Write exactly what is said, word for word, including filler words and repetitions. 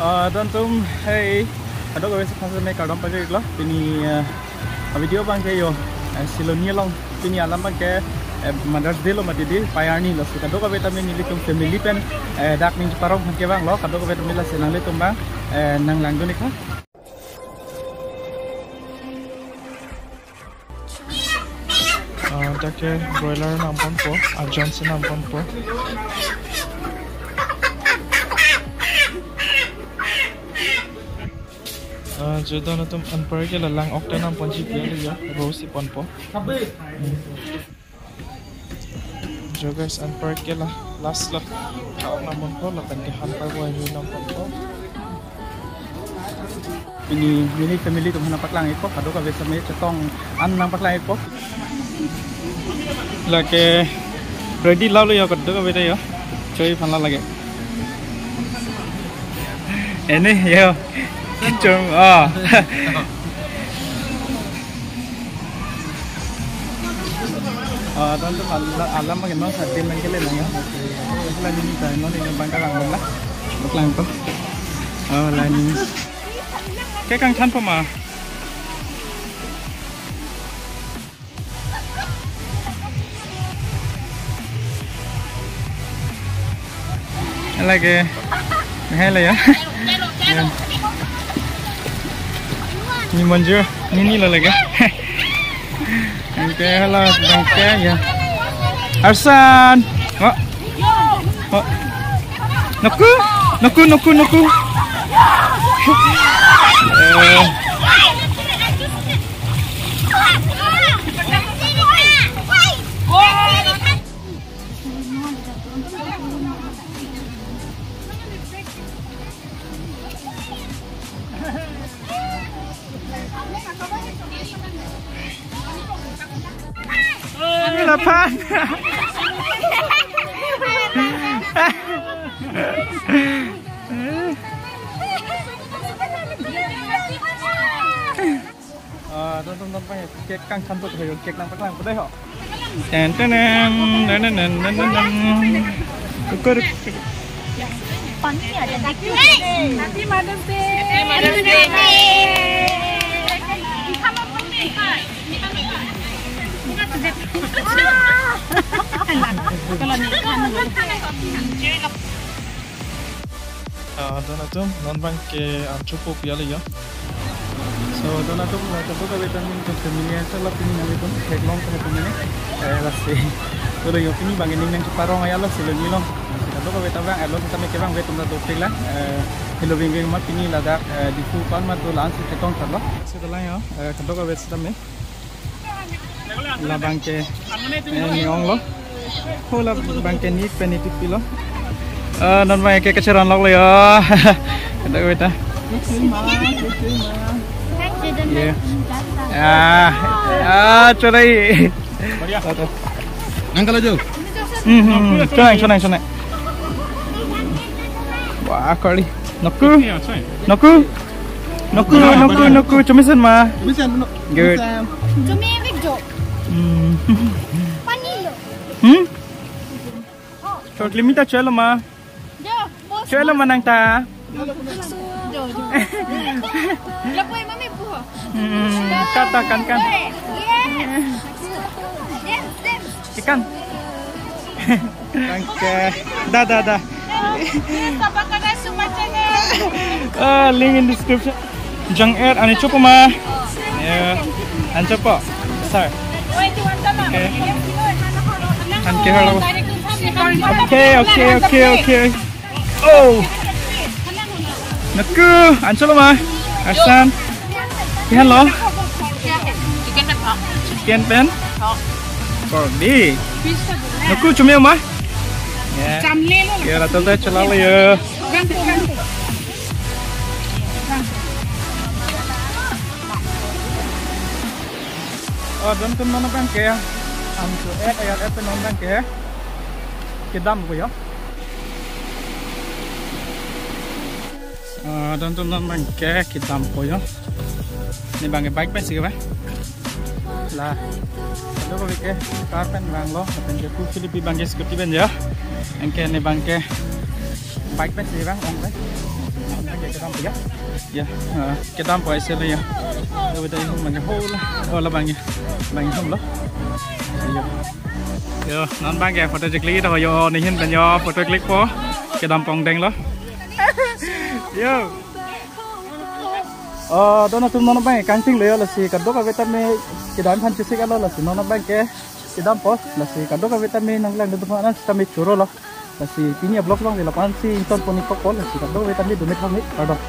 Ah, don atum, hey, kadokave aphan setame kardom pajir-iklo. Pini, eh, video abangke yo, eh, Siloni along, pini alam abangke, eh, Mother's Day lo mati di, pei arni lo. Si kadokave tame nelitum family pen, eh, dak ning parong aphan kevanglo, kadokave tame lasi nanglitum abang, eh, nanglangdun-ik tha. Ah, dak ke broiler nangponpo, ajon si nangponpo. Ah, jo don atum, anpar ke la lang-ok ta nangponji pi aliya, ro si ponpo. Jo guys, anpar ke la last lo. Ka-ok nangponpo, lapen ke anpar bo ahin nangponpo. Pini, pini family atum aphan nangpaklang-ikpo, kadokave setame chetong an nangpaklang-ikpo. Lake ready lo yo, kadokave ta yo. Choi aphan la lake. Ene yo. Kichong, ah. Ah, don atum, alam, alam abangke non sa din abangke le nang ya. Lani ta non ini abangke lang la. Paklangpo. Oh, lani. Ke kangthanpo ma. Lake. Hai la ya. Ya. Ni Manju, ni ni lo lake. Anke hala abangke ya. Arsan. Oh. Oh. Naku, naku, naku, naku. Eh. Lapan. Ah, don atum, don abang, cake kangthanpo, cake nangpaklangpo dei ho. Ten, ten, ten, ten. Ukur. Happy Mother's Day. Happy Mother's Day. Ah, don atum, non abangke anchopo pi aliya. So, don atum, la kadokave tame ke family anta la pini nanglitum theklong tame pini. Eh, lasi. Pulo yo pini abangke ning nangcheparong aja lo Siloni along. Kadokave ta vang, eh, lo setame kevang ave atum ta dopik la. Eh, helo ving ving ma pini ladak, eh, Diphu pan ma tu la-an si chetong tha lo. Seta la yo, eh, kadokave setame. Labangke, eh, ni-ong lo. Ho labangke ni pen ni tipi lo. Eh, non abangke kacheron lok lo yo. Ada kita. Yeah. Ah, ah, chulai. Nang kalau jo. Hmm, hmm, hmm. Chonai, chonai, chonai. Wah, kali. Naku. Naku. Naku, naku, naku. Chomesen ma. Chomesen, no. Good. Chomesen. Chome vek jo. Hmm. Pani lo. Hmm? Choklimita chelo ma. Jo, boss. Chelo ma nangta. Jo, jo. Lapu mami pu. Hmm, kata kan kan. Yes. Dance, dance. Ikan. Thank you. Da, da, da. Ah, link in description. Jang er, ani chopo ma. Yeah. An chopo. Sir. Okay. An ke halo. Okay, okay, okay, okay. Oh. Naku, an cholo ma. Arsan. Kihan lo? Chicken pen pork. Chicken pen? Pork. Pork di. Naku, chome ma? Ya. Chamle lo. Ya, la total chala lo ya. Ganti, ganti. Oh, don atum, non abangke. An cho ek ayar ek non abangke. Kedampo yo. Ah, don atum, non abangke kedampo yo. Ne abangke bike pen si ke ba? La. Lo ko ke car pen vanglo, pen ke ku Philippi abangke scooty pen ya. Anke ne abangke Bike pen si bang ong pen. Kedam ya. Ya, ah, kedam po isi lo ya. Lo beta ini bang hol. Oh, lo bang ya. Bang hol lo. Ya. Yo, non bang ya photo click to yo, nehin pen yo photo click po. Kedam pongdeng lo. Yo. Oh, dono tum non bang kangting lo yo, lasi kadokave tame kedam aphan chusik lo, lasi non bang ke kedam po, lasi kadokave tame nanglang do anan tame choro lo. Lasi pini a-vlog bang lapu-an si ington pon-ik kok po, lasi kadokave tame do me thang ni, pardon.